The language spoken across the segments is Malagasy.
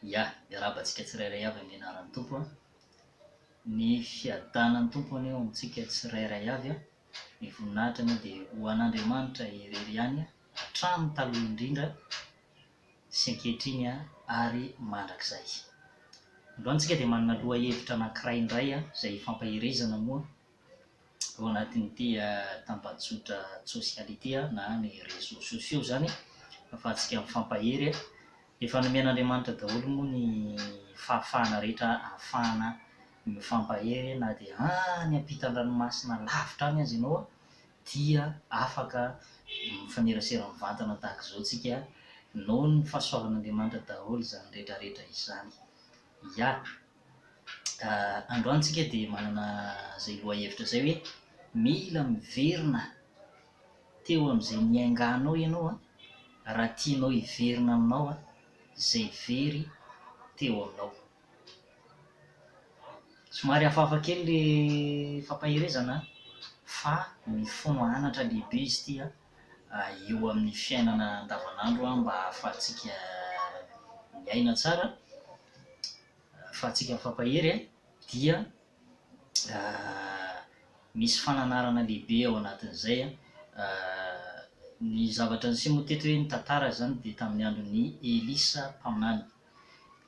Ya, miarahaba antsika tsirairay avy amin'ny anaran'ny Tompo an. Ny fiadanan'ny Tompo anie ho amintsika tsirairay avy an. Ny voninahitra anie dia ho an'Andriamanitra irery ihany hatramin'ny taloha indrindra sy ankehitriny ary mandrakizay. Androany tsika dia manana lohahevitra anankiray indray izay ifampaherezana moa ao anatin'ity tambajotra tsosialy ity na ny réseaux sociaux izany ahafahantsika mifampahery. Efa nomen'Andriamanitra daholo moa ny fahafahana rehetra ahafahana mifampahery na dia any ampitan-dranomasina lavitra any aza ianao dia afaka mifanerasera mivantana tahaka izao tsika noho ny fahasoavan'Andriamanitra daholo izany rehetra rehetra izany. Ya! Androany tsika dia manana izay lohahevitra izay hoe mila miverina teo amin'izay niainganao ianao an, raha tianao hiverina aminao an, izay very teo aminao. Somary hafahafa kely le fampaherezana an, fa mifono anatra lehibe izy ity an, eo amin'ny fiainana andavanandro an, mba ahafahantsika miaina tsara, ahafahantsika mifampahery an, dia misy fananarana lehibe ao anatin'izay. Ny zavatra niseho moa teto hoe ny tantara izany dia tamin'ny andron'i Elisa mpaminany.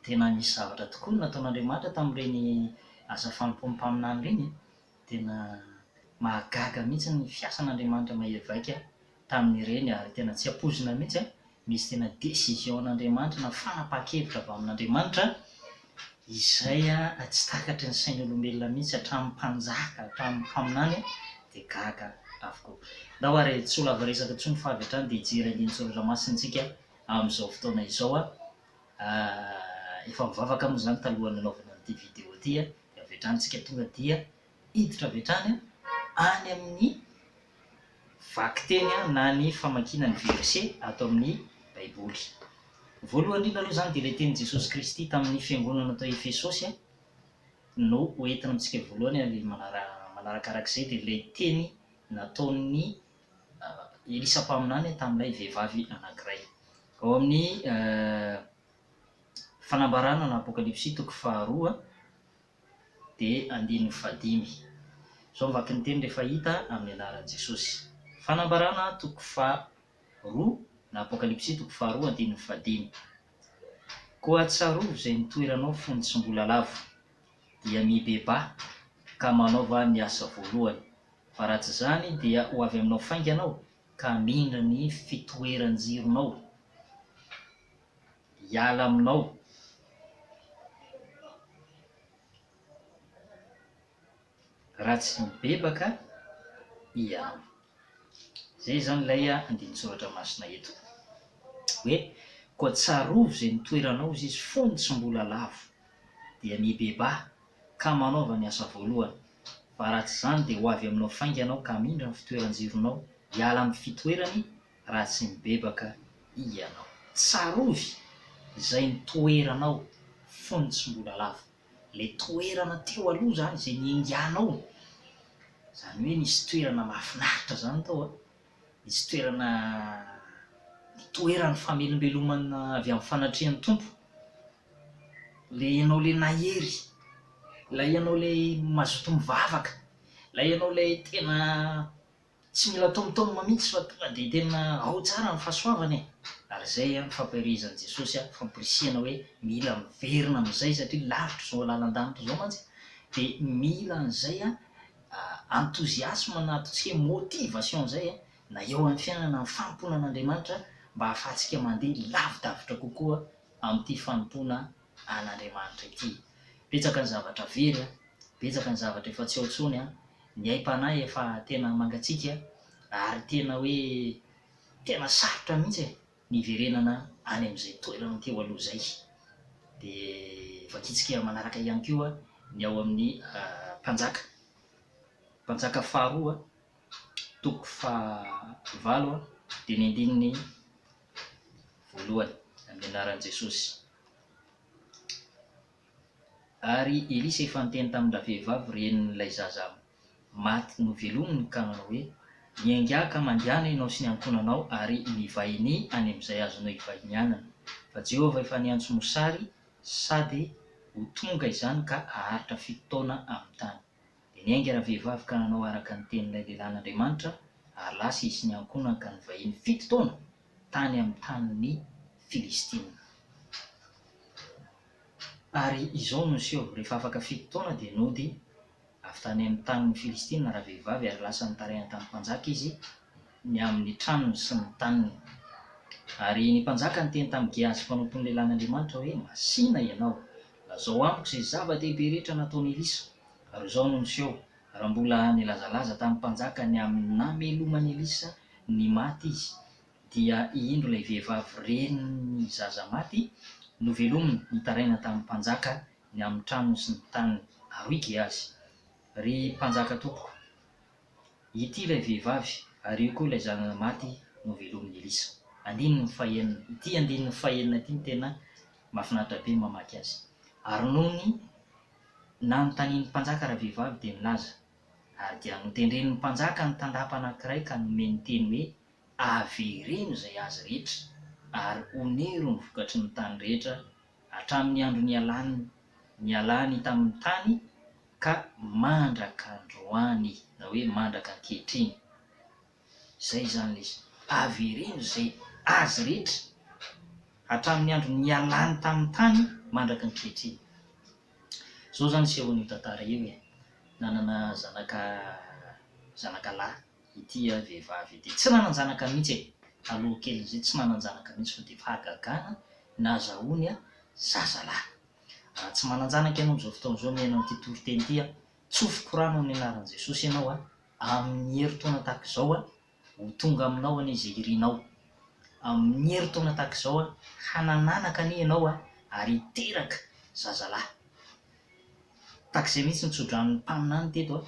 Tena nisy zavatra tokoa nataon'Andriamanitra tamin'ireny asa fanompoan'ny mpaminany ireny e! Tena mahagaga mihitsy ny fiasan'Andriamanitra mahery vaika tamin'ireny ary tena tsy ampoizina mihitsy an, misy tena décision an'Andriamanitra na fanapahan-kevitra avy amin'Andriamanitra izay tsy takatry ny sain'olombelona mihitsy hatramin'ny mpanjaka, hatramin'ny mpaminany dia gaga avokoa. Ndao ary tsy ho lava resaka intsony fa avy hatrany dia hijery andinin-tsoratra masina isika amin'izao fotoana izao. Efa nivavaka moa izany talohan'ny nanaovana an'ity vidéo ity dia avy hatrany isika tonga dia hiditra avy hatrany any amin'ny vakiteny na ny famakiana ny verset ato amin'ny Baiboly. Voalohany indrindra aloha izany dia ilay tenin'i Jesosy Kristy tamin'ny fiangonana tao Efesosy no ho entina amintsika voalohany ary manarakarak'izay dia ilay teny nataon'i Elisa mpaminany tamin'ilay vehivavy anankiray. Ao amin'ny Fanambarana na Apokalypsy toko faharoa dia andininy fahadimy. Izao ny vakin'ny teny rehefa hita amin'ny anaran'i Jesosy. Fanambarana toko faharoa na Apokalypsy toko faharoa andininy fahadimy. Koa tsarovy izay nitoeranao fony tsy mbola lavo, dia mibebaha ka manaova ny asa voalohany, fa raha tsy izany dia ho avy aminao faingana aho ka hamindra ny fitoeran-jironao hiala aminao. Raha tsy mibebaka ianao. Izay izany ilay andinin-tsoratra masina eto. Hoe, koa tsarovy izay nitoeranao hozy izy fony tsy mbola lavo, dia mibebaha ka manaova ny asa voalohany, fa raha tsy izany dia ho avy aminao faingana aho ka hamindra ny fitoeran-jironao hiala amin'ny fitoerany raha tsy mibebaka ianao. Tsarovy izay nitoeranao fony tsy mbola lavo. Ilay toerana teo aloha izany izay niainganao, izany hoe nisy toerana mahafinaritra izany tao an, nisy toerana nitoeran'ny famelombelomana avy amin'ny fanatrehan'ny Tompo, ilay ianao ilay nahery, ilay ianao ilay mazoto mivavaka, ilay ianao ilay tena Tsy mila tomtom mihitsy fa tonga dia tena ao tsara ny fahasoavana e! Ary izay ny fampaherezan'i Jesosy ahy, famporisihana hoe mila miverina amin'izay satria lavitra izao lalan-danitra izao mantsy dia mila an'izay enthousiasme na ataontsika hoe motivation izay na eo amin'ny fiainana na amin'ny fanompoana an'Andriamanitra mba hahafahantsika mandeha lavidavitra kokoa amin'ity fanompoana an'Andriamanitra ity. Betsaka ny zavatra very an, betsaka ny zavatra efa tsy ao intsony an, ny aim-panahy efa tena mangatsiaka ary tena hoe tena sarotra mihitsy e ny hiverenana any amin'izay toerana teo aloha izay. Dia vakintsika manaraka ihany koa ny ao amin'ny Mpanjaka, Mpanjaka faharoa toko fahavalo dia ny andininy voalohany, amin'ny anaran'i Jesosy. Ary Elisa efa niteny tamin-dravehivavy renin'ilay zaza maty novelominy ka nanao hoe, Miaingà ka mandehana ianao sy ny ankohonanao ary mivahinia any amin'izay azonao ivahinianana, fa Jehovah efa niantso mosary Sady ho tonga izany ka haharitra fito taona amin'ny tany. Dia niainga ravehivavy ka nanao araka ny tenin'ilay lehilahin'Andriamanitra, ary lasa izy sy ny ankohonany ka nivahiny fito taona tany amin'ny tanin'ny Filistina. Ary izao no niseho, rehefa afaka fito taona dia nody avy tany amin'ny tanin'ny Filistina ravehivavy ary lasa nitaraina tamin'ny mpanjaka izy ny amin'ny tranony sy ny taniny. Ary ny mpanjaka niteny tamin'i Gehazy mpanompon'ny lehilahin'Andriamanitra hoe, Masìna ianao, lazao amiko izay zava-dehibe rehetra nataon'i Elisa. Ary izao no niseho, raha mbola nilazalaza tamin'ny mpanjaka ny amin'ny nameloman'i Elisa ny maty izy, dia indro ilay vehivavy renin'ny zaza maty novelominy nitaraina tamin'ny mpanjaka ny amin'ny tranony sy ny taniny. Ary hoy Gehazy, Ry mpanjaka tompoko, ity ilay vehivavy, ary io koa ilay zanany maty novelomin'i Elisa. Andininy fahenina. Ity andininy fahenina ity no tena mahafinaritra be ny mamaky azy. Ary nony nanontanian'ny mpanjaka ravehivavy dia nilaza, ary dia notendren'ny mpanjaka ny tandapa anankiray ka nomeny teny hoe, Avereno izay azy rehetra, ary onero ny vokatry ny tany rehetra hatramin'ny andro nialany nialany tamin'ny tany ka mandrak'androany, na hoe mandrak'ankehitriny. Izay izany ilay izy. Avereno izay azy rehetra hatramin'ny andro nialany tamin'ny tany mandrak'ankehitriny. Izao izany isehon'io tantara io e. Nanana zanaka zanaka lahy ity vehivavy ity. Tsy nanan-janaka mihitsy e! Taloha kelin'izay tsy nanan-janaka mihitsy fa dia fahagagana nazahoany zazalahy. Raha tsy manan-janaka ianao amin'izao fotoana izao mihaino an'ity toriteny ity, tsofiko rano amin'ny anaran'i Jesosy ianao amin'ny herintaona tahaka izao, ho tonga aminao anie izay irinao. Amin'ny herintaona tahaka izao, hanan'anaka anie ianao ary hiteraka zazalahy. Tahaka izay mihitsy ny tsodranon'ny mpaminany teto.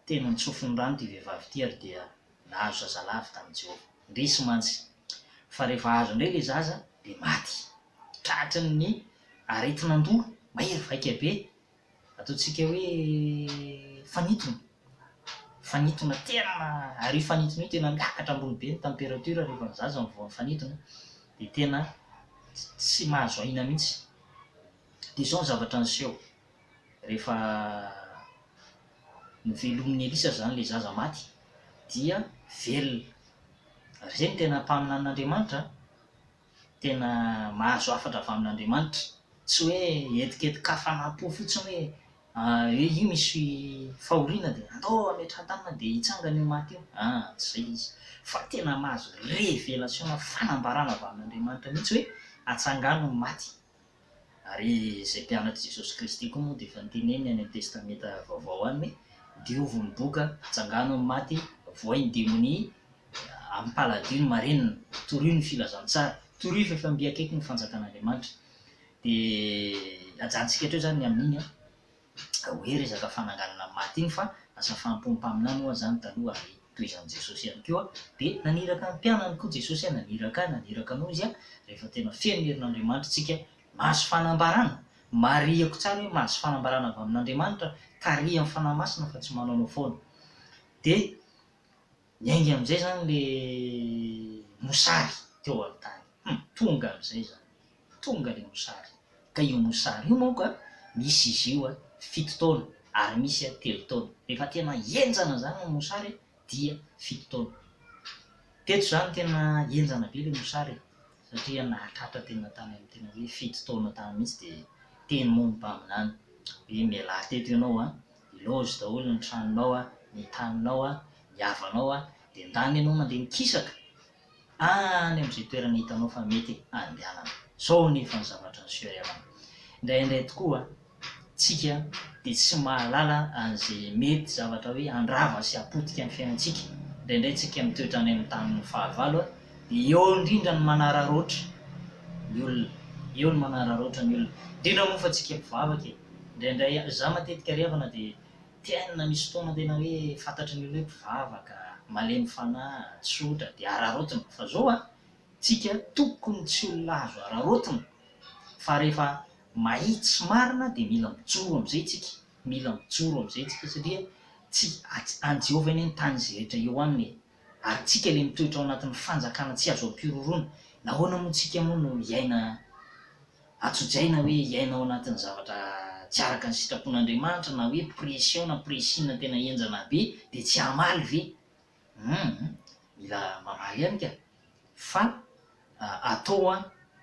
Tena nitsofiny rano ity vehivavy ity ary dia nahazo zazalahy avy tamin'i Jehovah. Indrisy mantsy fa rehefa azo indray ilay zaza dia maty. Tratry ny aretin'andoha mahery vaika be, ataontsika hoe fanintona. Fanintona tena, ary io fanintona io tena miakatra ambony be ny température rehefa ny zaza no voan'ny fanintona dia tena tsy mahazo aina mihitsy. Dia izao ny zavatra niseho. Rehefa novelomin'i Elisa izany ilay zaza maty dia velona. Ary izay no tena mpaminanin'Andriamanitra an! Tena mahazo hafatra avy amin'Andriamanitra. Tsy hoe hetiketin-kafanam-po fotsiny hoe hoe io misy fahoriana dia andao hametrahan-tanana dia hitsangana io maty io. An, tsy izay ilay izy. Fa tena mahazo révélation na fanambarana avy amin'Andriamanitra mihitsy hoe atsangano ny maty. Ary izay mpianatr'i Jesosy Kristy koa moa dia efa noteneniny any amin'ny Testamenta Vaovao any hoe, diovy ny boka, atsangano ny maty, vohay ny demonia, ampaladio ny marenina, torio ny filazantsara, torio fa efa mby akaiky ny fanjakan'Andriamanitra. Dia ajanontsika hatreo izany ny amin'iny an! hoe resaka fananganana ny maty iny fa asa fahampoan'ny mpaminany ho'a izany taloha ary tohizan'i Jesosy ihany koa dia naniraka ny mpianany koa Jesosy naniraka ahy naniraka anao Izy rehefa tena feno ny herin'Andriamanitra isika mahazo fanambarana marihako tsara hoe mahazo fanambarana avy amin'Andriamanitra tarihan'ny Fanahy Masina fa tsy manaonao foana dia Niainga amin'izay izany le mosary teo amin'ny tany. Hum, tonga amin'izay izany. Tonga le mosary. Ka io mosary io manko a, misy izy io a, fito taona, ary misy a, telo taona. Rehefa tena henjana izany ny mosary dia fito taona. Teto izany tena henjana be le mosary e, satria nahatratra tena tany amin'ny tena hoe fito taona tany mihitsy dia teny moa ny mpaminany hoe mialà teto ianao a, Ilaozy daholo ny tranonao a, ny taninao a, ny havanao a, dia ndana ianao mandeha mikisaka any amin'izay toerana hitanao fa mety andehanana. Zao anefa ny zavatra niseho ry havana. Indraindray tokoa tsika dia tsy mahalala an'izay mety zavatra hoe handrava sy hapotika ny fiainantsika. Indraindray tsika mitoetra any amin'ny tanin'ny fahavalo a, dia eo indrindra ny manararaotra ny olona. Eo ny manararaotra ny olona. Indrindra moa fa tsika mpivavaka e. Indraindray, izaho matetika ry havana dia tena misy fotoana tena hoe fantatry ny olona hoe mpivavaka, malemy fanahy, tsotra, dia araraotina. Fa izao an, tsika tokony tsy olona azo araraotina fa rehefa mahitsy sy marina dia mila mijoro amin'izay tsika, mila mijoro amin'izay tsika satria tsy an'i Jehovah anie ny tany izay rehetra eo aminy e. Ary tsika ilay mitoetra ao anatin'ny fanjakana tsy azo ampihorohoroana, nahoana moa tsika moa no hiaina ato. Atsojaina hoe hiaina ao anatin'ny zavatra tsy araka ny sitrapon'Andriamanitra na hoe pression na pressing tena henjana be dia tsy hamaly ve? Humm mila mamaly ihany ka! Fa atao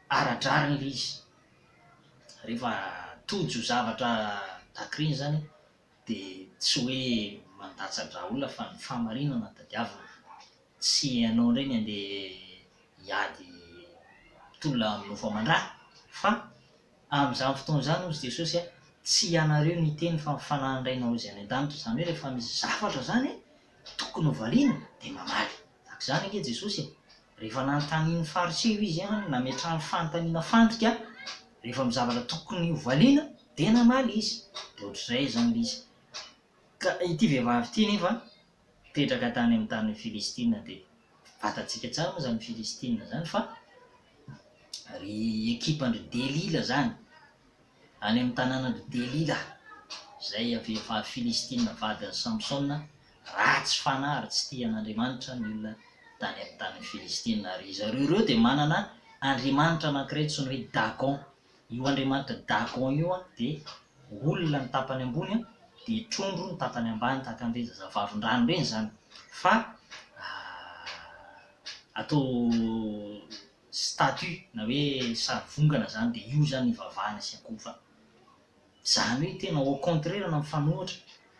ara-drariny ilay izy. Rehefa tojo zavatra tahaka ireny izany dia tsy hoe mandatsa-drà olona fa ny fahamarinana no tadiavina. Tsy ianao indray ny andeha hiady tolona amin'ny nofo aman-drà fa amin'izany fotoana izany hozy Jesosy a, tsy ianareo no hiteny fa ny Fanahin'ny Rainao izay any an-danitra, izany hoe rehefa misy zavatra izany tokony ho valiana dia mamaly. Tahaka izany ange Jesosy e, rehefa nanontanian'ny Fariseo Izy nametrahany fanontaniana fandrika, rehefa misy zavatra tokony ho valiana dia namaly Izy, dia ohatr'izay izany ilay izy. Ka ity vehivavy ity nefa Nipetraka tany amin'ny tanin'ny Filistina dia fantatsika tsara moa izany Filistina izany fa ry ekipan-dry Delila izany, any amin'ny tanànan-dry Delila, izay vehivavy Filistina vadin'i Samsona, ratsy fanahy ary tsy tia an'Andriamanitra ny olona tany amin'ny tanin'ny Filistina. Ary zareo ireo dia manana andriamanitra anankiray antsoina hoe Dagon. Io andriamanitra Dagon io dia olona ny tapany ambony dia trondro ny tapany ambany tahaka an'ireny zazavavindrano ireny izany fa atao statue na hoe sary vongana izany dia io izany ivavahana sy ankohofana. Izany hoe tena au contraire na mifanohitra,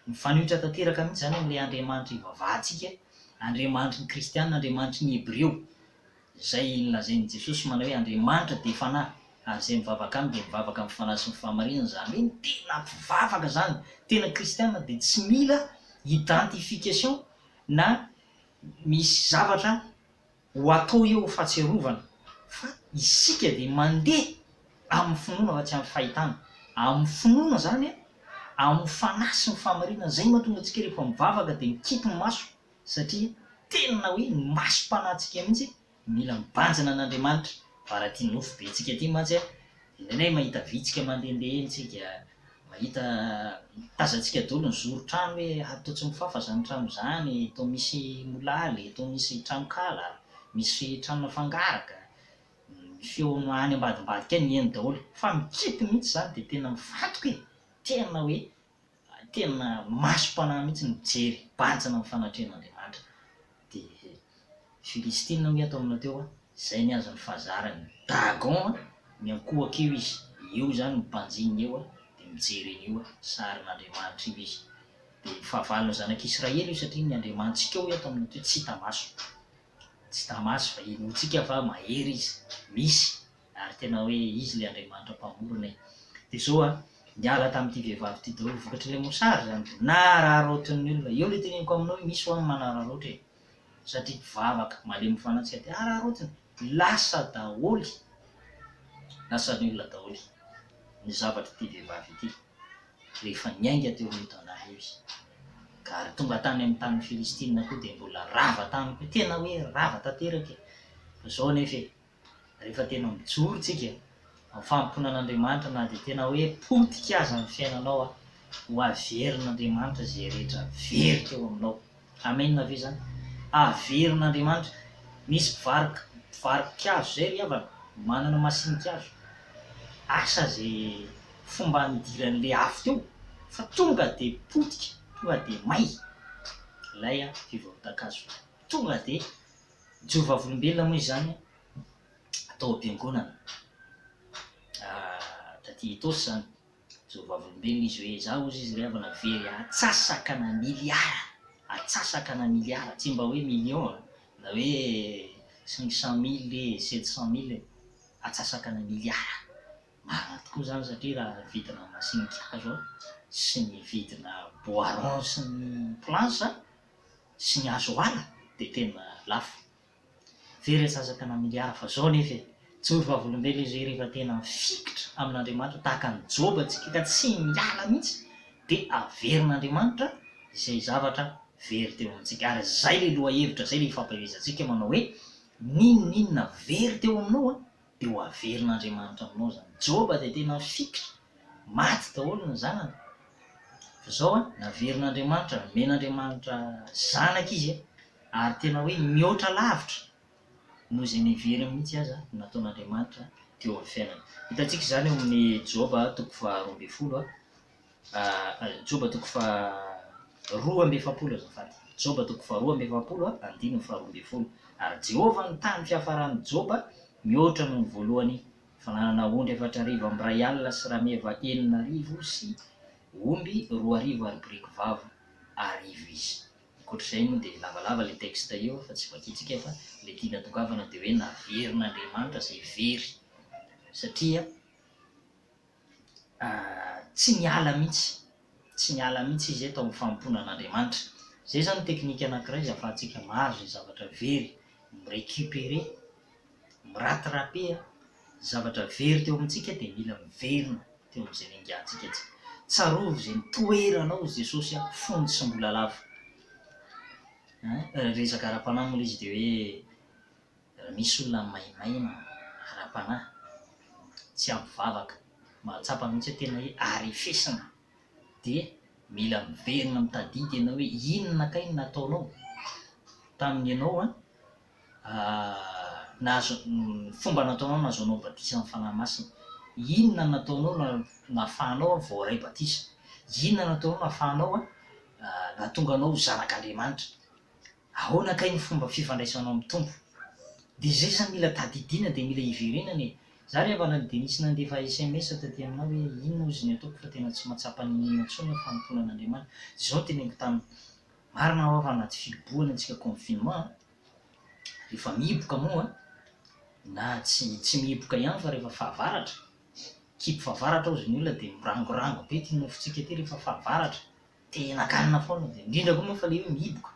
mifanohitra tanteraka mihitsy izany amin'ilay Andriamanitra ivavahantsika, Andriamanitry ny kristiana, Andriamanitry ny hebreo. Izay nolazain'i Jesosy manao hoe Andriamanitra dia Fanahy, ary izay mivavaka Aminy dia mivavaka amin'ny Fanahy sy ny fahamarinana, izany hoe ny tena mpivavaka izany, tena kristiana dia tsy mila identification na misy zavatra ho atao eo ho fahatsiarovana, fa isika dia mandeha amin'ny finoana fa tsy amin'ny fahitana, amin'ny finoana izany an, amin'ny Fanahy sy ny fahamarinana, izay mahatonga antsika rehefa mivavaka dia mikipy ny maso Satria tena hoe ny masom-panahintsika mihitsy mila mibanjina an'Andriamanitra, fa raha ity nofo be ntsika ity mantsy an, indraindray mahita vitsika mandehandeha eny tsika, mahita tazantsika daholo ny zoron-trano hoe ary toa tsy mifafa izany trano izany, toa misy molaly, toa misy tranonkala, misy tranona fangaraka, ny feo any ambadimbadika any heno daholo, fa mikipy mihitsy izany dia tena mifantoka e, tena hoe Tena masom-panahy mihitsy ny mijery banjina ny fanatrehan'Andriamanitra. Dia Filistina hoy aho tao aminao teo, izay ny azy ny fahazarany. Dagon miankohoka eo izy, eo izany mibanjina eo dia mijery an'io sarin'Andriamanitra io izy. Dia fahavalon'ny zanak'Israely io satria ny Andriamanitsika hoy aho tao aminao teo tsy hita maso. Tsy hita maso fa inoantsika fa mahery izy, misy. Ary tena hoe izy ilay Andriamanitra mpamorona e. Dia izao an, niala tamin'ity vehivavy ity daholo vokatr'ilay mosary izany dia nararaotin'ny olona. Eo ilay teneniko aminao hoe misy ho'a ny manararaotra e. Satria mpivavaka, malemy fanahy tsika dia araraotiny. Lasa daholo, lasan'ny olona daholo ny zavatr'ity vehivavy ity rehefa niainga teo amin'io tanàna io izy. Ka ary tonga tany amin'ny tanin'ny Filistina koa dia mbola rava tany koa, tena hoe rava tanteraka e. Fa izao anefa e. Rehefa tena mijoro tsika amin'ny fanompoana an'Andriamanitra na dia tena hoe potika aza ny fiainanao ho averin'Andriamanitra izay rehetra very teo aminao. Amen ve izany? Averin'Andriamanitra. Misy mpivaroka mpivarokazo izay ry havana, manana masinikazo. Asa izay fomba nidiran'ilay afo teo fa tonga dia potika, tonga dia may ilay fivarotan-kazo. Tonga dia Mijoro vavolombelona moa izany tao am-piangonana taty Itaosy izany, mijoro vavolombelona izy hoe izaho hozy izy ry havana very antsasakana miliara, antsasakana miliara, tsy mba hoe million an, na hoe cinq cent mille e, sept cent mille e, antsasakana miliara. Marina tokoa izany satria raha vidina masininkazo sy ny vidina bois rond sy ny planche sy ny hazo ala dia tena lafo. Very antsasaka na miliara fa zao nefa e! Joro vavolombelona izy hoe rehefa tena mifikitra amin'Andriamanitra tahaka an'i Joba tsika ka tsy miala mihitsy dia averin'Andriamanitra izay zavatra very teo amintsika ary izay ilay lohahevitra izay ilay ifampaherezantsika manao hoe n'inon'inona very teo aminao an dia ho averin'Andriamanitra aminao izany. Joba dia tena mifikitra, maty daholo ny zanany Fa zao an, naverin'Andriamanitra, nomen'Andriamanitra zanaka izy an, ary tena hoe mihoatra lavitra noho izay neveriny mihitsy aza no nataon'Andriamanitra. teo amin'ny fiainana. Hitantsika izany eo amin'ny Joba toko faha 12, Joba toko faha 42 azafady, Joba toko faha 42 andininy faha 12. Ary Jehovah nitahy ny fiafaran'i Joba mihoatra noho ny voalohany, fa nanana ondry 4000 sy rameva 6000 sy omby 2000 ary boriky vavy 1000 izy. Ankoatr'izay moa dia lavalava ilay texte eo fa tsy vakintsika fa ilay tiana tongavana dia hoe naverin'Andriamanitra izay very satria tsy niala mihitsy, tsy niala mihitsy izy tao amin'ny fanompoana an'Andriamanitra. Izay izany ny teknika anankiray izay ahafahantsika mahazo izay zavatra very, mi-recuperer, mi-rattraper zavatra very teo amintsika dia mila miverina teo amin'izay niaingantsika tsy. Tsarovy izay nitoeranao hoy Jesosy a, fony tsy mbola lava. Hein, resaka ara-panahy moa ilay izy dia hoe raha misy olona maimaina ara-panahy, tsy ampy vavaka, mahatsapa mihitsy hoe tena hoe arefesina dia mila miverina mitadidy ianao hoe inona kay no nataonao tamin'ny ianao an, nahazo, ny fomba nataonao nahazoanao batisa amin'ny Fanahy Masina. Inona no nataonao nahafahanao voaray batisa? Inona no nataonao nahafahanao nahatonga anao ho zanak'Andriamanitra? Ahoana kay ny fomba fifandraisanao amin'ny Tompo? Dia izay izany mila tadidiana dia mila iverenana e! Za ry havana dia nisy nandefa sms taty aminah hoe inona ozy ny ataoko fa tena tsy mahatsapa n'inon'inona intsony aho fanompoana an'Andriamanitra. Izao no teneniko taminy, marina hoa fa anaty fihibohana antsika confinement an! Rehefa mihiboka moa na tsy tsy mihiboka ihany fa rehefa fahavaratra, kipy fahavaratra hozy ny olona dia mirangorango be ity nofontsika ity rehefa fahavaratra, tena ganina foana dia indrindra koa moa fa ilay hoe mihiboka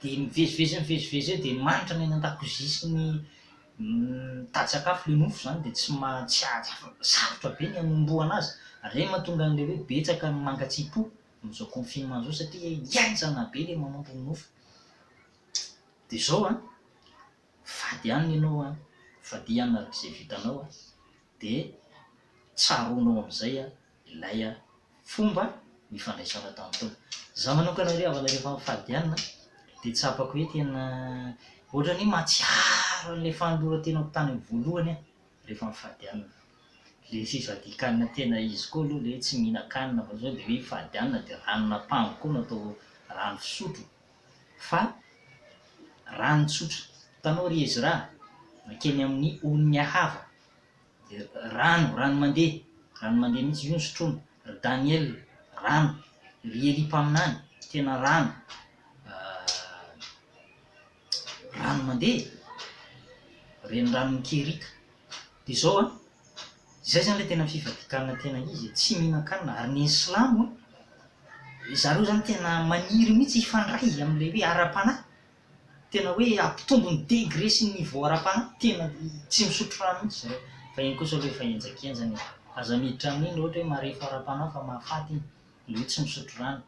dia mivezivezy eo mivezivezy eo dia manitra ny any an-dakozia sy ny mitady sakafo ilay nofo izany dia tsy ma- tsy sarotra be ny hanombohana azy ary izay no mahatonga an'ilay hoe betsaka ny mangatsiam-po amin'izao confinement izao satria henjana be ilay manompo ny nofo. Dia izao an, fady hanina ianao an, fadia hanina araka izay vitanao an, dia tsaroanao amin'izay an ilay fomba nifandraisana tamin'ny Tompo. Izaho manokana ry havana rehefa mifady hanina dia tsapako hoe tena ohatran'ny hoe mahatsiaro an'ilay fanoloran-tenako tany amin'ny voalohany aho rehefa mifady hanina. Ilay fifadian-kanina tena izy koa aloha ilay hoe tsy mihinan-kanina fa izao dia hoe hifady hanina dia ranon'ampango koa no atao rano fisotro. Fa rano tsotra. Hitanao ry Ezra, nankeny amin'ny onin'i Ahava, dia rano, rano mandeha, rano mandeha mihitsy, io no sotroina. Ry Daniela, rano. Ry Elia mpaminany, tena rano. Rano mandeha e! Reniranon'i Kerita. Dia izao an, izay izany ilay tena fifadian-kanina tena izy e, tsy mihinan-kanina, ary ny silamo an, zareo izany tena maniry mihitsy hifandray amin'ilay hoe ara-panahy, tena hoe hampitombo ny degré sy ny niveau ara-panahy, tena tsy misotro rano mihitsy zareo, fa iny kosa aloha efa henjakenjana e, aza miditra amin'iny raha ohatra hoe marefo ara-panahy fa mahafaty iny, ilay hoe tsy misotro rano.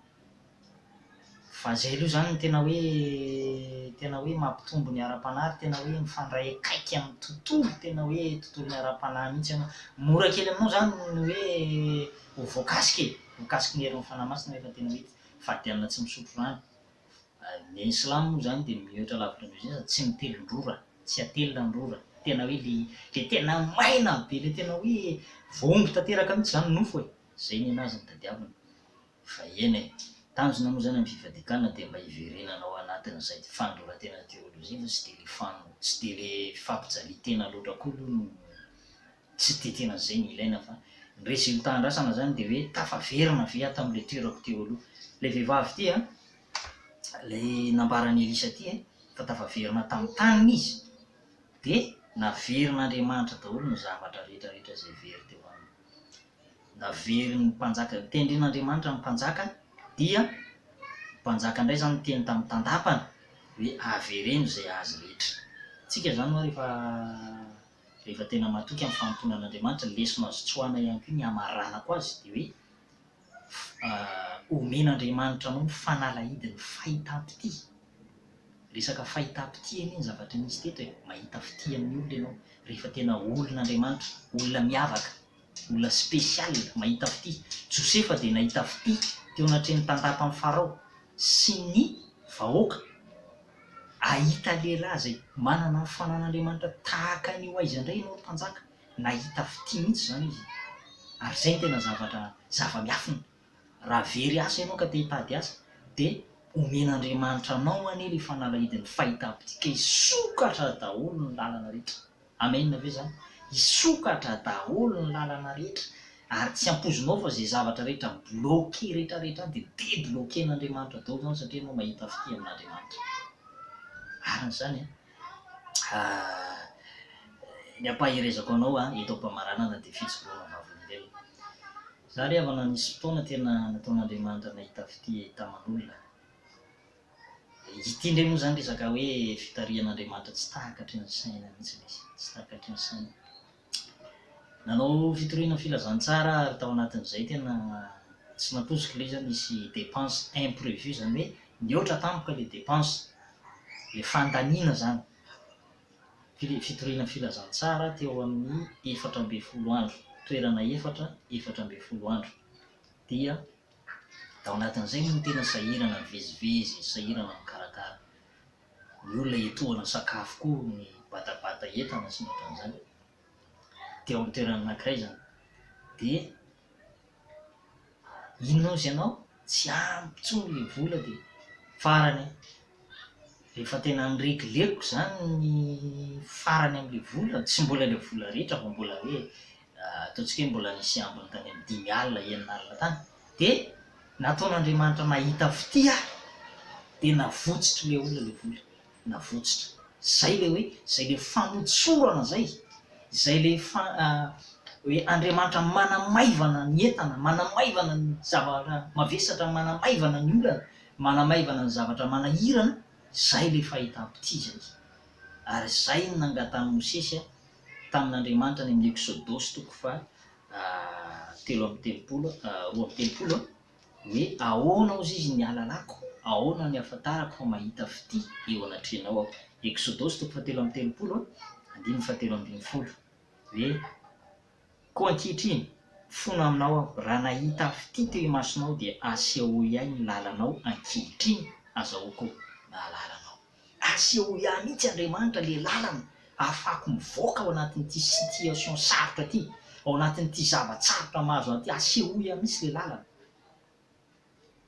Fa izay aloha izany no tena hoe tena hoe mampitombo ny ara-panahy ary tena hoe mifandray akaiky amin'ny tontolo tena hoe tontolon'ny ara-panahy mihitsy ianao. Mora kely aminao izany ny hoe ho voakasika e, voakasiky ny herin'ny Fanahy Masina rehefa tena hoe fadianina tsy misotro rano. Ny silamo moa izany dia mihoatra lavitra noho izay sady tsy mitelin-drora, tsy atelina ny rora. Tena hoe le le tena maina be, le tena hoe voahombo tanteraka mihitsy izany ny nofo e. Izay ny an'azy no tadiavina. Fa eny e! Tanjona moa izany amin'ny fifadian-kanina dia mba hiverenana ao anatin'izay fanoloran-tena teolojia fa tsy dia le fan tsy dia le fampijalian-tena loatra koa aloha no tsy dia tena izay no ilaina fa ny résultat andrasana izany dia hoe tafaverina ve aho tamin'ilay toerako teo aloha. Ilay vehivavy ity an, ilay nambaran'i Elisa ity e, fa tafaverina tamin'ny taniny izy dia naverin'Andriamanitra daholo ny zavatra rehetra rehetra izay very teo aminy. Naverin'ny mpanjaka, notendren'Andriamanitra ny mpanjaka, dia ny mpanjaka indray izany niteny tamin'ny tandapany hoe avereno izay azy rehetra. Tsika izany hoa rehefa rehefa tena matoky amin'ny fanompoana an'Andriamanitra, lesona azo tsoahina ihany koa ny hamaranako azy dia hoe omen'Andriamanitra anao ny fanalahidin'ny fahitam-pitia. Resaka fahitam-pitia anie ny zavatra nisy teto e, mahita fitia amin'ny olona ianao rehefa tena olon'Andriamanitra, olona miavaka. Olona spécial, mahita fitia. Josefa dia nahita fitia teo anatrehan'ny tandapan'i Farao sy ny vahoaka. Hahita lehilahy izay manana ny fanan'Andriamanitra tahaka an'io aiza indray ianao ry mpanjaka? Nahita fitia mihitsy izany izy. Ary izay no tena zavatra zava-miafina. Raha very asa ianao ka te hitady asa dia omen'Andriamanitra anao anie ilay fanalahidin'ny fahitam-pitia ka hisokatra daholo ny lalana rehetra. Amen ve zany? Hisokatra daholo ny lalana rehetra ary tsy ampoizinao fa izay zavatra rehetra bloqué rehetra rehetra any dia debloquer-n'Andriamanitra daholo zany satria ianao mahita fitia amin'Andriamanitra. Marina izany an! Ny ampaherezako anao eto am-pamaranana dia fijoroana vavolombelona. Za ry havana nisy fotoana tena nataon'Andriamanitra nahita fitia taman'olona. Ity indray moa izany resaka hoe fitarihan'Andriamanitra tsy takatry ny saina mihitsy ilay izy, tsy takatry ny saina. Nanao fitoriana filazantsara aho ary tao anatin'izay tena tsy nampoiziko ilay izy an, nisy dépense imprévue izany hoe nihoatra tampoka ilay dépense, ilay fandaniana izany. Fitoriana filazantsara teo amin'ny 14 andro, toerana efatra, 14 andro dia Tao anatin'izay moa no tena sahirana mivezivezy, sahirana mikarakara ny olona hiatohana sakafo koa, ny batabata entana sy ny ohatran'izany. Teo amin'ny toerana anankiray izany. Dia inona hozy ianao? Tsy ampy intsony ilay vola dia farany an, rehefa tena niregleko izany ny farany amin'ilay vola, tsy mbola ilay vola rehetra fa mbola hoe ataontsika hoe mbola nisy ambiny tany amin'ny 50, 60 tany, dia nataon'Andriamanitra nahita fitia ahy, dia navotsitr'ilay olona ilay vola, navotsitra. Izay ilay hoe, izay ilay famotsorana izay, izay ilay fa hoe Andriamanitra manamaivana ny entana, manamaivana ny zavatra mavesatra, manamaivana ny olana, manamaivana ny zavatra manahirana, izay ilay fahitam-pitia izay. Ary izay no nangatahan'i Mosesy tamin'Andriamanitra any amin'ny Eksodosy toko faha 33, 32, hoe ahoana hozy izy ny hahalalako, ahoana ny hahafantarako fa mahita fitia eo anatrehanao aho. Eksodosy toko faha 33, andininy faha 13, hoe Koa ankehitriny, mifona aminao aho, raha nahita fitia teo imasonao dia asehoy ahy ny lalanao ankehitriny, azahoako mahalala anao. Asehoy ahy mihitsy Andriamanitra le lalana ahafahako mivoaka ao anatin'ity situation sarotra ty, ao anatin'ity zava-tsarotra mahazo ahy ty, asehoy ahy mihitsy le lalana.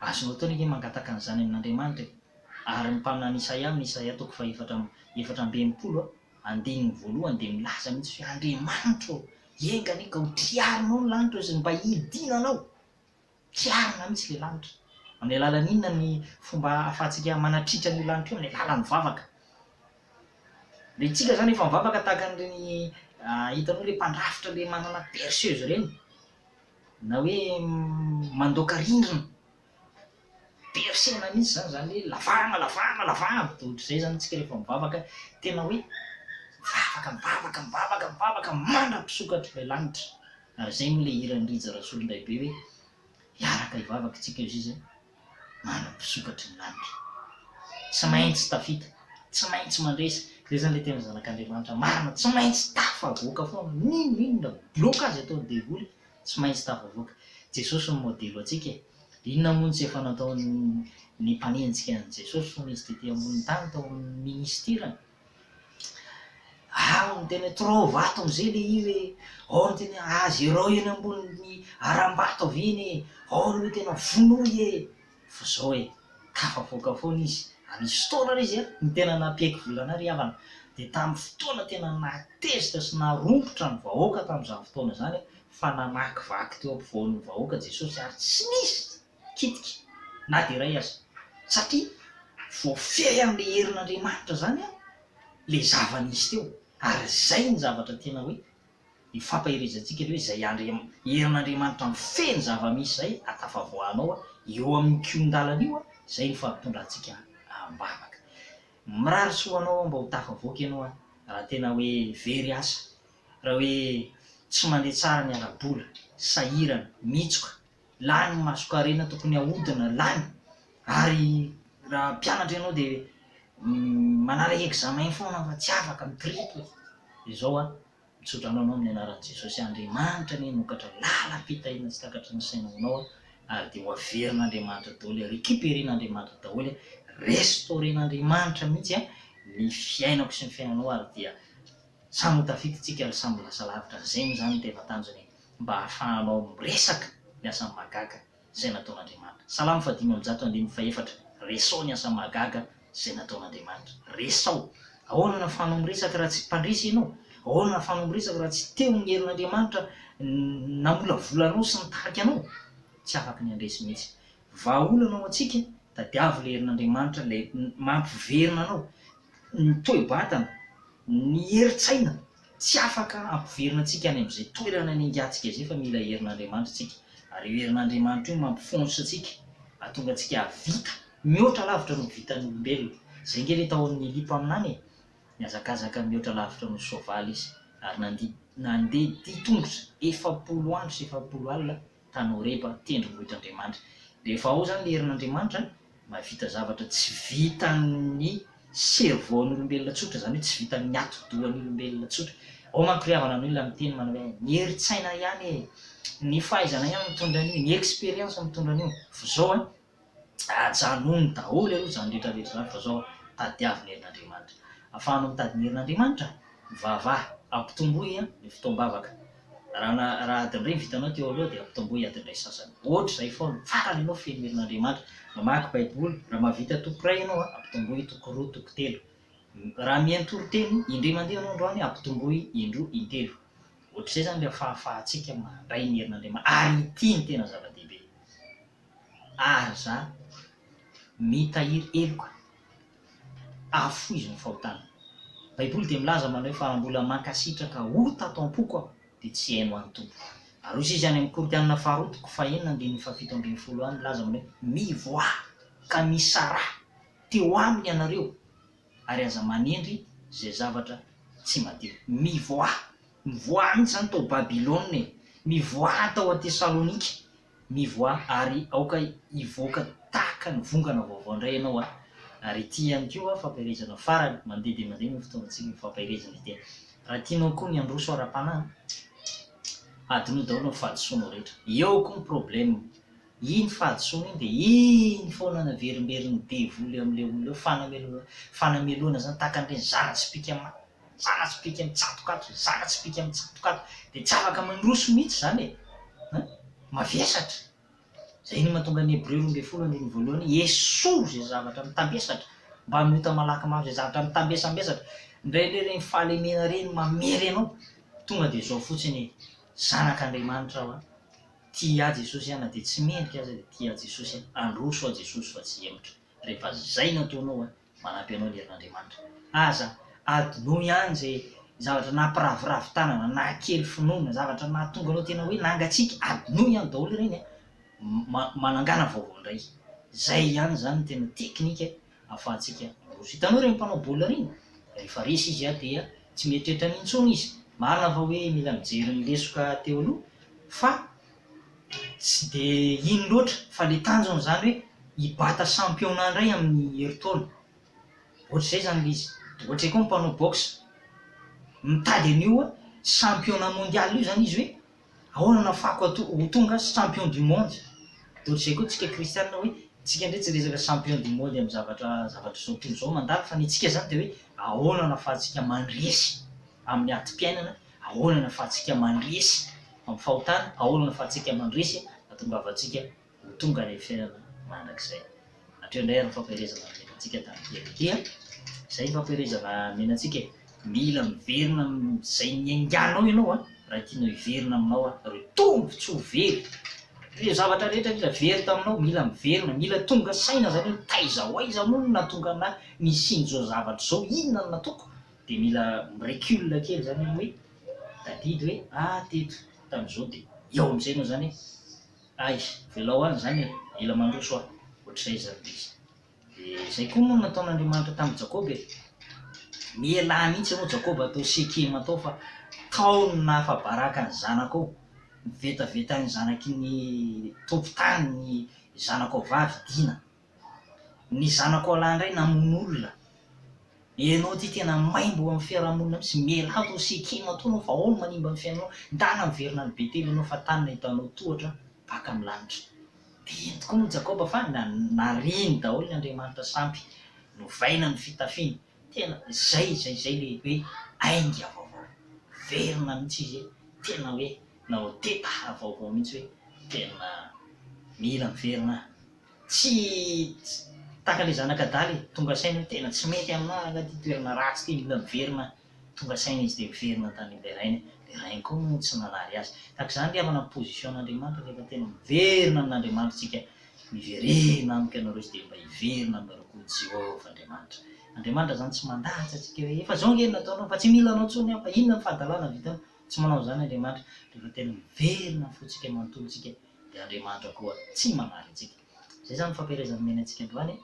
Azonao atao ange mangataka an'izany amin'Andriamanitra e! Ary ny mpaminany Isaia amin'ny Isaia toko fahefatra 64 andininy voalohany dia milaza mihitsy hoe Andriamanitra ô, enga anie ka ho triarinao ny lanitra ô, mba hidinanao. Triarina mihitsy ilay lanitra. Amin'ny alalan'ny inona ny fomba ahafahantsika manatritra an'io lanitra io? Amin'ny alalan'ny vavaka. Ilay tsika izany efa mivavaka tahaka an'ireny hitanao ilay mpandrafitra ilay manana perceuse ireny. Na hoe mandoaka rindrina, percer-na mihitsy izany, izany hoe lavahana, lavahana, lavahana, dia ohatr'izay izany isika rehefa mivavaka, tena hoe mivavaka, mivavaka, mivavaka, mivavaka mandra-pisokatr'ilay lanitra. Ary izay moa ilay hiran'i Rija Rasolondraibe hoe hiaraka hivavaka isika io sisa mandra-pisokatry ny lanitra. Tsy maintsy tafita, tsy maintsy mandresy, izay izany ilay tena zanak'Andriamanitra marina, tsy maintsy tafavoaka foana, n'inon'inona blocage ataon'ny devoly, tsy maintsy tafavoaka. Jesosy no modely ho antsika e! Inona moa no tsy efa nataon'ny mpanenjika an'i Jesosy fony izy tety ambonin'ny tany tao amin'ny ministerany? Ao ny tena hoe trop vato amizay le hira e, ao ny tena hoe azerao eny ambonin'ny harambato avy eny e, ao ny hoe tena vonoy e, fa zao e, tafavoaka foana izy, ary nisy fotoana ary izy an, ny tena nampiaiky volana ahy ry havana, dia tamin'ny fotoana tena nahatezitra sy naharompotra ny vahoaka tamin'izany fotoana izany fa namakivaky teo ampovoan'ny vahoaka Jesosy ary tsy nisy kitika na dia iray aza satria voafehy amin'ilay herin'Andriamanitra izany an ilay zava-nisy teo ary izay ny zavatra tena hoe ifampaherezantsika ilay hoe izay herin'Andriamanitra mifehy ny zava-misy izay ahatafavoahanao eo amin'ny kihon-dalana io izay no fampitondrantsika am-bavaka. Mirary soa anao aho mba ho tafavoaka ianao an raha tena hoe very asa, raha hoe tsy mandeha tsara ny ara-bola, sahirana, mitsoka, Lany ny masonkarena tokony haodina, lany. Ary raha mpianatra ianao dia manala examen foana fa tsy afaka, mi-triple. Izao an, mitsodrano anao amin'ny anaran'i Jesosy Andriamanitra anie hanokatra lalam-pitahiana tsy takatry ny saina ho anao ary dia ho averin'Andriamanitra daholo, recuperer-n'Andriamanitra daholo, restaurer-n'Andriamanitra mihitsy ny fiainako sy ny fiainanao ary dia. Samy ho tafita tsika ary samy ho lasa lavitra. Zay moa zany no tena tanjona e. Mba ahafahanao miresaka ny asa mahagaga izay nataon'Andriamanitra. Salamo fahadimy ambijato andininy fahefatra, Resao ny asa mahagaga izay nataon'Andriamanitra. Resao. Ahoana no ahafahanao miresaka raha tsy mpandresy ianao? Ahoana no ahafahanao miresaka raha tsy teo ny herin'Andriamanitra namolavola anao sy nitarika anao? Tsy afaka ny handresy mihitsy. Vahaolana ho antsika, tadiavo ilay herin'Andriamanitra ilay mampiverina anao ny toe-batana, ny herin-tsaina. Tsy afaka hampiverina antsika any amin'izay toerana niaingantsika izay fa mila herin'Andriamanitra isika. Ary io herin'Andriamanitra io mampifonsa antsika, hahatonga antsika hahavita mihoatra lavitra noho ny vitan'ny olombelona. Izay ange ilay tao amin'i Elia mpaminany e! Nihazakazaka mihoatra lavitra noho ny soavaly izy, ary nandia nandeha dia tongotra 40 andro sy 40 alina tany Horeba, tendrombohitr'Andriamanitra. Rehefa ao izany ilay herin'Andriamanitra, mahavita zavatra tsy vitan'ny cerveau an'olombelona tsotra, izany hoe tsy vitan'ny atidohan'ny olombelona tsotra. Ao manko ry havana ny olona miteny manao hoe ny herin-tsaina ihany e, ny fahaizana ihany mitondra an'io, ny expérience mitondra an'io. Fa izao an, ajanony daholo aloha izany rehetra rehetra izany fa izao an, tadiavo ny herin'Andriamanitra. Ahafahanao mitady ny herin'Andriamanitra, mivavaha, ampitomboy ny fotoam-bavaka. Raha na raha adiny iray ny vitanao teo aloha dia ampitomboy adiny iray sasany. Ohatr'izay foana. Farany ianao feno herin'Andriamanitra. Mamaky Baiboly, raha mahavita toko iray ianao an, ampitomboy toko roa, toko telo. Raha mihaino toriteny indray mandeha ianao androany, ampitomboy indroa, intelo. Ohatr'izay izany ilay fahafahantsika mandray ny herin'Andriamanitra. Ary ity no tena zava-dehibe. Aza mitahiry heloka. Afoizo ny fahotana. Baiboly dia milaza manao hoe fa raha mbola mankasitraka ota ato am-poko aho dia tsy haino an'i Tompo. Ary hoy izy any amin'ny Korintianina faharoa toko fahenina andininy fahafito ambin'ny folo any milaza manao hoe mivoaha ka misaraha teo aminy ianareo ary aza manendry izay zavatra tsy madio. Mivoaha! Mivoaha mihitsy izany tao Babylona e! Mivoaha tao Tesalonika! Mivoaha ary aoka hivoaka tahaka ny vongana vaovao indray ianao a! Ary ity ihany koa fampaherezana farany, mandeha dia mandeha moa ny fotoanantsika io fampaherezana ity a! Raha tianao koa ny handroso ara-panahy, hadinoy daholo ny fahadisoanao rehetra. Eo koa ny problème, iny fahadisoana iny dia iny foana no averimberin'ny devoly amin'ilay olona eo, fanamelohana, fanamelohana izany tahaka an'ireny zana-tsipìka Zana-tsipìka mitsatoka ato, zana-tsipìka mitsatoka ato, dia tsy afaka mandroso mihitsy izany e! An! Mavesatra! Izay no mahatonga ny Hebreo 12 andininy voalohany hoe, Esory izay zavatra mitambesatra, mbamin'ny ota malaky mafy, izay zavatra mitambesambesatra. Indraindray ireny fahalemena ireny mamery anao, tonga dia izao fotsiny e, Zanak'Andriamanitra aho an! Tia ahy Jesosy aho na dia tsy mendrika aza dia tia ahy Jesosy an! Handroso aho Jesosy fa tsy hihemotra. Rehefa izay no ataonao an! Manampy anao ny herin'Andriamanitra. Aza adinoy ihany izay zavatra nampiraviravy tanana, nahakely finoana, zavatra nahatonga anao tena hoe nangatsiaka, adinoy ihany daholo ireny an! Manangana vaovao indray. Izay ihany izany no tena teknika ahafahantsika mandroso. Hitanao ireny mpanao baolina ireny? Rehefa resy izy dia tsy mieritreritra an'iny intsony izy. Marina fa hoe mila mijery ny lesoka teo aloha fa Tsy dia iny loatra fa le tanjona izany hoe hibata championnat indray amin'ny herintaona. Ohatr'izay izany ilay izy. Dia ohatr'izay koa ny mpanao boxe. Mitady an'io championnat mondial io izany izy hoe ahoana no ahafahako ho tonga champion du monde. Dia ohatr'izay koa tsika kristianina hoe tsika indray tsy resaka champion du monde amin'ny zavatra zavatra izao tontolo izao mandalo fa ny antsika izany dia hoe ahoana no ahafahantsika mandresy amin'ny adim-piainana Ahoana no ahafahantsika mandresy amin'ny fahotana? Ahoana no ahafahantsika mandresy hahatongavantsika ho tonga any amin'ny fiainana mandrakizay? Hatreo indray ary ny fampaherezana nomena antsika tamin'ity anio ity an! Izay ny fampaherezana nomena antsika e! Mila miverina amin'izay niainganao ianao an, raha tianao hiverina aminao an, ireo tombontsoa ho very, ireo zavatra rehetra rehetra very taminao, mila miverina, mila tonga saina izany hoe taiza ho aiza moa no nahatonga anà nisian'izao zavatra izao, inona no nataoko? Dia mila mi-recul kely izany ianao hoe tadidy hoe ah teto tamin'izao dia eo amin'izay ianao izany hoe hay avelao any izany e, mila mandroso aho, ohatr'izay izany ilay izy. Dia izay koa moa no nataon'Andriamanitra tamin'i Jakoba e, mialà mihitsy ianao Jakoba tao Sekema tao fa tao no nahafa-baraka ny zanakao, nivetaveta ny zanaky ny tompon-tany ny zanakao vavy Dina. Ny zanakao lahy indray namono olona. Ianao ity tena maimbo eo amin'ny fiarahamonina mihitsy, mialà tao Sekema tao ianao fa ao no manimba ny fiainanao, ndana miverina any Betela ianao fa tany nahitanao tohatra baka amin'ny lanitra. Dia eny tokoa moa Jakoba fa nariany daholo ny andriamanitra sampy, novaina ny fitafiany, tena izay izay izay le hoe ainga vaovao. Niverina mihitsy izy hoe tena hoe nanao départ vaovao mihitsy hoe tena mila miverina aho. Tsy tahaka ilay zanaka adala e, tonga saina hoe tena tsy mety aminà angaha ity toerana ratsy ity, mila miverina aho. Tonga saina izy dia miverina tany amin'ilay rainy, ilay rainy koa moa tsy nanary azy. Tahaka izany ry havana ny position-n'Andriamanitra rehefa tena miverina amin'Andriamanitra isika, miverena amiko ianareo izy dia mba hiverina aminareo koa Jehovah Andriamanitra. Andriamanitra izany tsy mandatsa antsika hoe efa izao ange no nataonao fa tsy mila anao intsony aho fa inona ny fahadalana vitanao. Tsy manao an'izany Andriamanitra. Rehefa tena miverina ny fontsika manontolo isika dia Andriamanitra koa tsy manary antsika. Izay izany ny fampielezana nomena antsika androany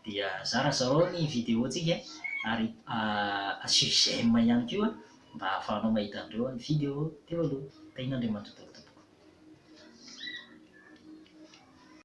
dia zarazarao ny vidéo-ntsika ary asio j'aime ihany koa mba ahafahanao mahita an'ireo ny vidéo teo aloha. Tahian'Andriamanitra daholo tompoko.